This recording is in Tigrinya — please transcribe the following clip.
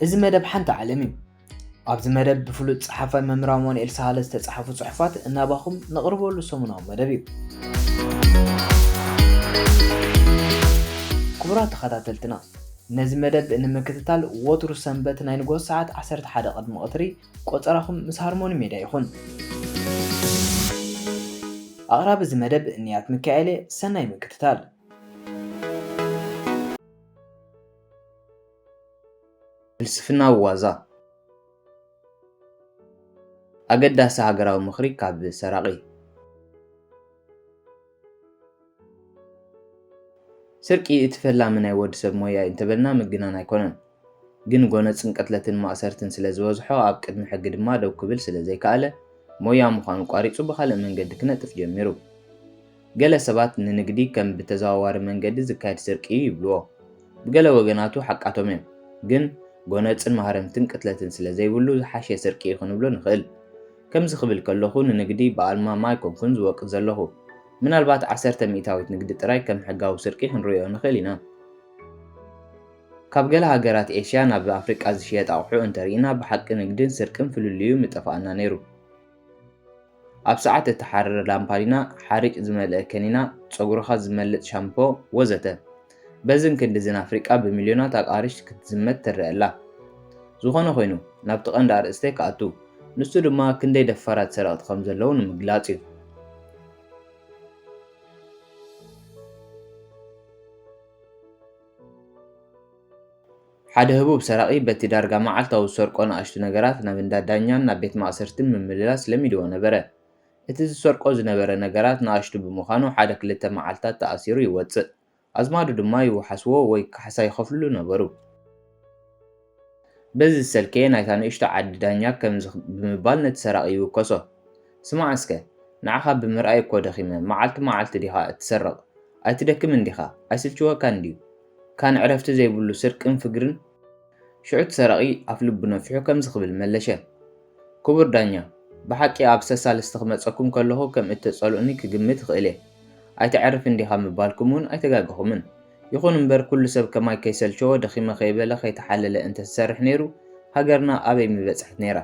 እዚ መደብ ሓንቲ ዓለም እዩ። ኣብዚ መደብ ብፍሉጥ ጸሓፋይ መምህር ኣማኑኤል ሳህለ ዝተጻሕፉ ጽሑፋት እናባኹም ነቕርበሉ ሰሙናዊ መደብ እዩ። ክቡራት ተኸታተልትና፣ ነዚ መደብ ንምክትታል ወትሩ ሰንበት ናይ ንግሆ ሰዓት ዓሰርተ ሓደ ቅድሚ ቀትሪ ቆጸራኹም ምስ ሃርሞኒ ሜድያ ይኹን። ኣቕራቢ እዚ መደብ እንያት ሚካኤል እየ። ሰናይ ምክትታል። ፍልስፍናዊ ዋዛ። ኣገዳሲ ሃገራዊ ምኽሪ ካብ ሰራቒ። ስርቂ እቲ ፈላሚ ናይ ወዲ ሰብ ሞያ እዩ እንተበልና ምግናን ኣይኮነን። ግን ጎነጽን ቅትለትን ማእሰርትን ስለ ዝበዝሖ፣ ኣብ ቅድሚ ሕጊ ድማ ደው ክብል ስለ ዘይከኣለ፣ ሞያ ምዃኑ ቋሪጹ ብኻልእ መንገዲ ክነጥፍ ጀሚሩ። ገለ ሰባት ንንግዲ ከም ብተዘዋዋሪ መንገዲ ዝካየድ ስርቂ እዩ ይብልዎ። ብገለ ወገናቱ ሓቃቶም እዮም። ግን ጎነጽን ማህረምትን ቅትለትን ስለ ዘይብሉ ዝሓሸ ስርቂ እዩ ክንብሎ ንኽእል። ከምዚ ክብል ከለኹ ንንግዲ ብኣልማማ ኣይኮንኩን ዝወቅስ ዘለኹ። ምናልባት ዓሰርተ ሚእታዊት ንግዲ ጥራይ ከም ሕጋዊ ስርቂ ክንርእዮ ንኽእል ኢና። ካብ ገለ ሃገራት ኤሽያ ናብ ኣፍሪቃ ዝሽየጥ ኣቑሑ እንተርኢና ብሓቂ ንግድን ስርቅን ፍልልዩ ምጠፍኣና ነይሩ። ኣብ ሰዓት እትሓርር ላምፓዲና፣ ሓሪጭ ዝመልአ ከኒና፣ ጸጉርኻ ዝመልጥ ሻምፖ ወዘተ። በዝን ክንድዝን ኣፍሪቃ ብሚልዮናት ኣቃርሽ ክትዝመት ትረአ ኣላ። ዝኾነ ኮይኑ፣ ናብቲ ቀንዲ ኣርእስተይ ክኣቱ፣ ንሱ ድማ ክንደይ ደፋራት ሰረቕቲ ከም ዘለዉ ንምግላጽ እዩ። ሓደ ህቡብ ሰራቒ በቲ ዳርጋ መዓልታዊ ዝሰርቆ ንኣሽቱ ነገራት ናብ እንዳ ዳኛን ናብ ቤት ማእሰርትን ምምልላስ ለሚድዎ ነበረ። እቲ ዝሰርቆ ዝነበረ ነገራት ንኣሽቱ ብምዃኑ ሓደ ክልተ መዓልታት ተኣሲሩ ይወጽእ። ኣዝማዱ ድማ ይወሓስዎ ወይ ካሕሳ ይኸፍልሉ ነበሩ። በዚ ዝሰልከየ ናይታ ንእሽቶ ዓዲ ዳኛ ከምዚ ብምባል ነቲ ሰራቒ ይውከሶ። ስማዕ እስከ፣ ንዓኻ ብምርኣይ እኮ ደኺመ፣ መዓልቲ መዓልቲ ዲኻ እትሰርቕ? ኣይትደክምን ዲኻ? ኣይስልችወካን ድዩ? ካን ዕረፍቲ ዘይብሉ ስርቅን ፍግርን? ሽዑ እቲ ሰራቒ ኣፍ ልቡ ነፊሑ ከምዚ ክብል መለሸ። ክቡር ዳኛ፣ ብሓቂ ኣብ ሰሳልስቲ ክመጸኩም ከለኹ ከም እተጸልኡኒ ክግምት እኽእል እየ። ኣይተዕርፍን ዲኻ ምባልኩም እውን ኣይተጋገኹምን። ይኹን እምበር፣ ኩሉ ሰብ ከማይ ከይሰልቸዎ፣ ደኺመ ከይበለ፣ ከይተሓለለ እንተ ዝሰርሕ ነይሩ፣ ሃገርና ኣበይ ምበጽሐት ነይራ?